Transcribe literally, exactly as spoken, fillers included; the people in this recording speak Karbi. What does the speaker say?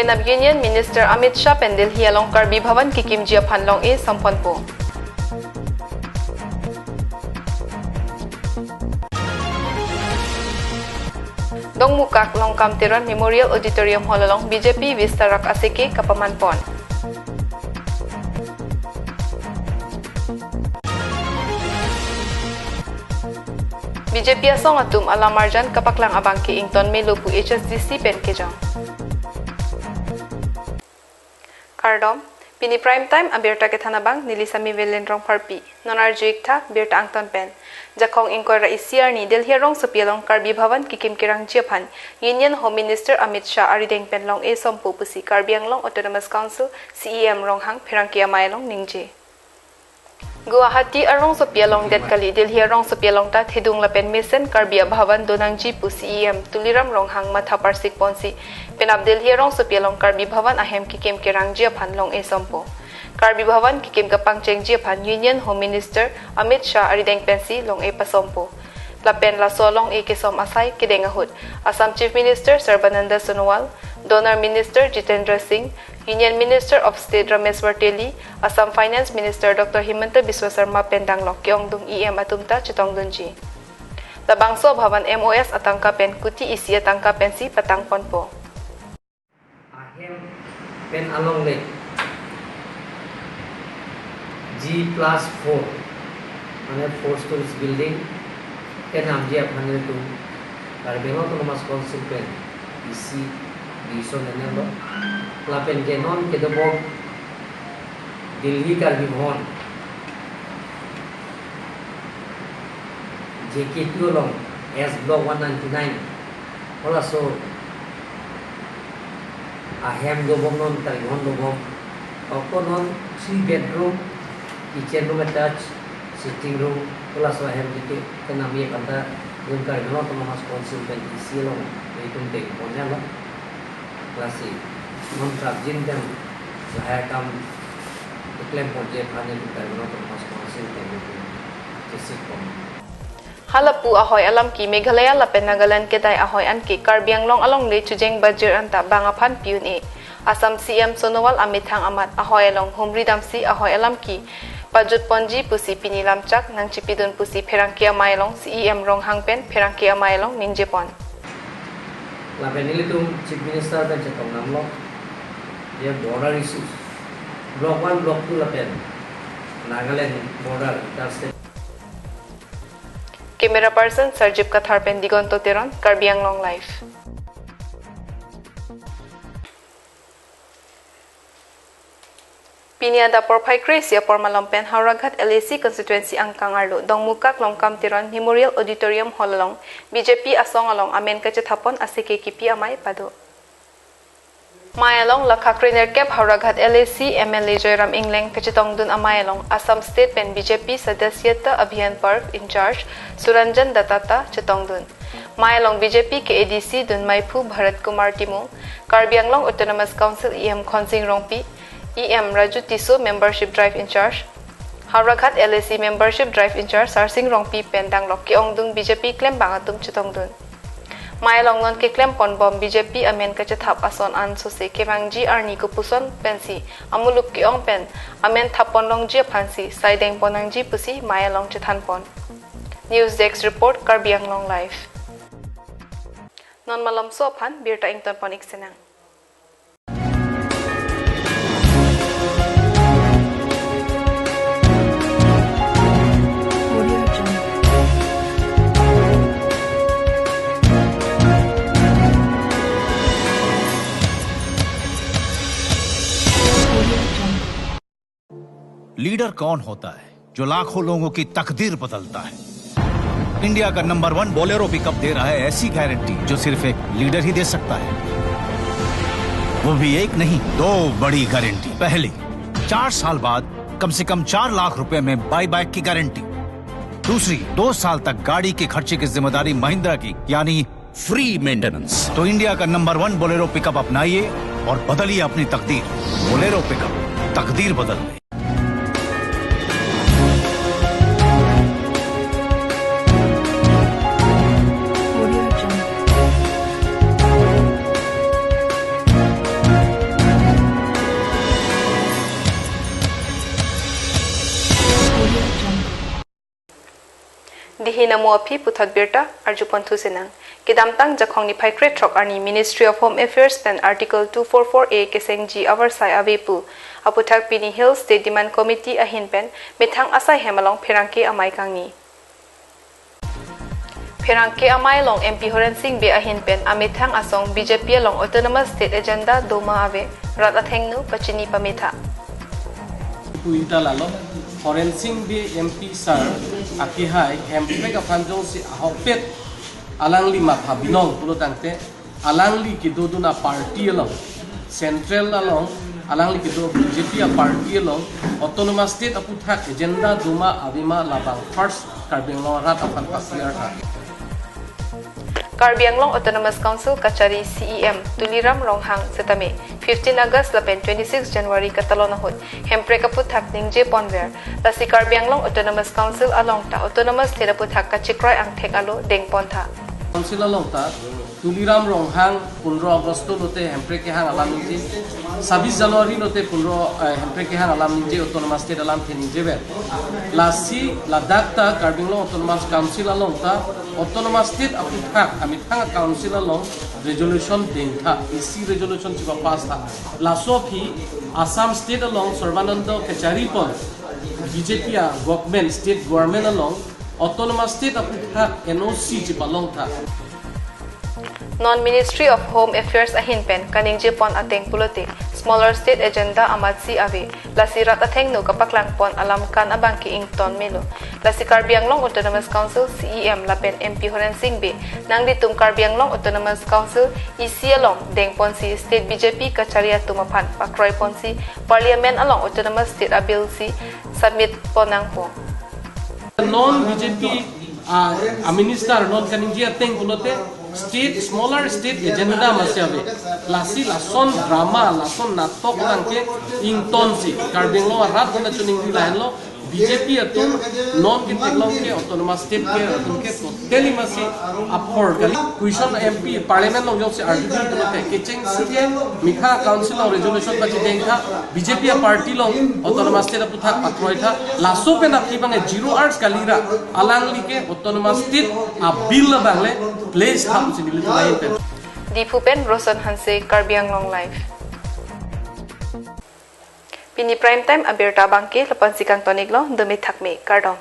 Penap Union Minister Amit Shah pen Delhi along Karbi Bhavan kekimji aphan long-e somponpo. Dongmukak Longkam Teron Memorial Auditorium Hall along B J P vistarak aseke kapamanpon. B J P asong atum alamarjan kapaklang abangke ington melo pu H S D C pen kejong. Kardom, pini prime time abirta kethan abang neli Sami Velen Rongpharpi. Non arju-ik tha birta angton pen. Jakhong ingkoi ra isi arni Delhi arongsopi along Karbi Bhavan kekim kerangji aphan Union Home Minister Amit Shah arideng pen long-e sompo pusi Karbi Anglong Autonomous Council C E M Ronghang pherangke amei along ningje. Guwahati arongsopi along det kali, Delhi arongsopi along ta thedung lapen mesen Karbi Abhavan donangji pu C E M Tuliram Ronghang matha parsikponsi penap Delhi arongsopi along Karbi Bhavan ahem kekim kerangji aphan long-e sompo. Karbi Bhavan kekim kapangchengji aphan Union Home Minister Amit Shah arideng pensi long-e pasompo. Lapen laso along-e kesom asai kedeng ahut Assam Chief Minister Sarbananda Sonowal, Donor Minister Jitendra Singh, Union Minister of State Ramesh Varteli, Assam Finance Minister Doctor Himanta Biswa Sarma pen danglok ke-ongdung E M atum ta chetongdunji. Labangso abhavan M O S atangka pen kuti isi atangka pensi patangponpo. Ahem pen along le G plus four, mane four stories building kenamji aphan ilitum Karbi Anglong Autonomous Council pen isi decision enlo. Lapen ke non kedobom Delhi Karbi Bhavan J K two along S Block one ninety-nine, halaso ahem dobom non Karbi Bhavan dobom. Ako non three bedroom, kitchen room attached, sitting room, halaso ahem ke kenamji aphan ta ilitum Karbi Anglong Autonomous Council pen isi along ilitum dengponlo. Lasi non prapjin pen lahai akam keklem ponji aphan ilitum Karbi Anglong Autonomous Council pen ilitum chesikpon. Halapu ahoi alam ke Meghalaya lapen Nagaland kedai ahoi anke Karbi Anglong alongle chujeng bajir anta bang aphan pi-un-e. Assam C M Sonowal amethang amat ahoi along humri damsi ahoi alam ke pajutponji pusi pini lamchak nangchipidun pusi pherangke amei along C E M Ronghang pen pherangke amei along ningjepon. Lapen ilitum Chief Minister pen chetong damlo, ya border issues, Block one, Block two lapen Nagaland border, interstate. Camera person Sarjip Kathar pen Digonto Teron, Karbi Anglong Live. Pini adap porphai kre-isi apor malom pen Howraghat L A C constituency angkang arlo Dongmukak Longkam Teron Memorial Auditorium Hall along B J P asong along amen kachethapon aseke kipi amei pado. Mei along lakha krenerkep Howraghat L A C M L A Joyram Engleng kachetongdun amei along Assam State pen B J P Sadasyata Abhiyan Parv in-charge Suranjan Datta ta chetongdun. Mei along B J P K A D C dunmeiphu Bharat Kumar Timung, Karbi Anglong Autonomous Council E M Khonsing Rongpi, E M Raju Tisso, membership drive in-charge, Howraghat L A C membership drive in-charge Sarsing Rongpi pen danglok ke-ongdung B J P klembang atum chetongdun. Mei along non keklemponbom B J P amen kachethap ason an sose kevangji arni kopuson pensi amuluk ke-ong pen amen thappon longji aphansi sai dengpon nangji pusi mei along chethanpon. News Desk Report, Karbi Anglong Live. Non malomso aphan birta ingtonpon-ik sinang. Leader कौन होता है जो लाखों लोगों की तकदीर बदलता है? इंडिया का नंबर वन बोलेरो पिकअप दे रहा है ऐसी गारंटी जो सिर्फ एक लीडर ही दे सकता है, वो भी एक नहीं, दो बड़ी गारंटी। पहली, चार साल बाद कम से कम चार लाख रुपए में बाईबैक की गारंटी। दूसरी, दो साल तक गाड़ी के खर्चे की जिम्मेदारी महिंद्रा की, यानी फ्री मेंटेनेंस। तो इंडिया का नंबर वन बोलेरो पिकअप अपनाइए और बदलिए अपनी तकदीर। बोलेरो पिकअप, तकदीर बदलने। Inamo aphi puthot birta arjupon thusinang. Kedamtang Jakhong niphai krethrok arni Ministry of Home Affairs pen Article two four four A kesengji avarsai ave pu aputhak pini Hill State Demand Committee ahin pen methang asai hem along pherangke amei kangni. Pherangke amei along M P Horen Sing Bey ahin pen amethang asong B J P along Autonomous State Agenda doma ave, rat athengno pachini pametha. Puinta lalo, Horen Sing Bey M P sir akehai Hemprek aphan jongsi ahokpet alangli matha binong pulo tangte, alangli kedodun a-party along, Central along, alangli kedo B J P a-party along, Autonomous State aputhak agenda doma avema labang first Karbi Anglong arat aphan pa-clear tha. Karbi Anglong Autonomous Council kachari C E M Tuliram Ronghang setame fifteen August lapen twenty-six January katalon ahut Hemprek aputhak ningje ponver. Lasi Karbi Anglong Autonomous Council along ta Autonomous State aputhak kachekroi angthek alo dengpon tha. Council along ta Tuliram Ronghang pundro August lote Hemprek kehang alam ningje, sabis January lote pundro, eh, Hemprek kehang alam ningje, Autonomous State alam ke ningjever. Lasi ladak ta Karbi Anglong Autonomous Council along ta Autonomous State aputhak amethang council along resolution dengtha, A C resolution chiba pass tha. Laso aphi Assam State along Sarbananda kachari pon B J P a-government, state government along Autonomous State aputhak N O C chipalong tha. Non Ministry of Home Affairs ahin pen kaningje pon ateng pulote Smaller State Agenda amatsi ave, lasi rat athengno kapaklang pon alam kan abang ke ington melo. Lasi Karbi Anglong Autonomous Council C E M lapen M P Horen Sing Bey nanglitum Karbi Anglong Autonomous Council A C along dengponsi State B J P kachari atum aphan pakroi ponsi Parliament along Autonomous State a-bill si submit pon nangpo. Non B J P a, a-minister non kaningje ateng pulote state, smaller state agenda masi ave. Lasi lason drama, lason natok lang ke ingtonsi Karbi Anglong arat na chuning di lain lo, B J P atum non ketheklong ke Autonomous State ke atum ke totally masi apor kali. Question M P Parliament along jongsi argue pulote kechengsi ke methang council along resolution pachideng tha, B J P a-party along Autonomous State aputhak pakroi tha, laso pen aphi bang zero hours kali ra, alangli ke Autonomous State a-bill abang le place tha pusi nelitum ahin pen. Diphu pen Roson Hanse, Karbi Anglong Live. Pini prime time abirta abang ke lapu-ansi kangton iklo, dome thakme, kardom.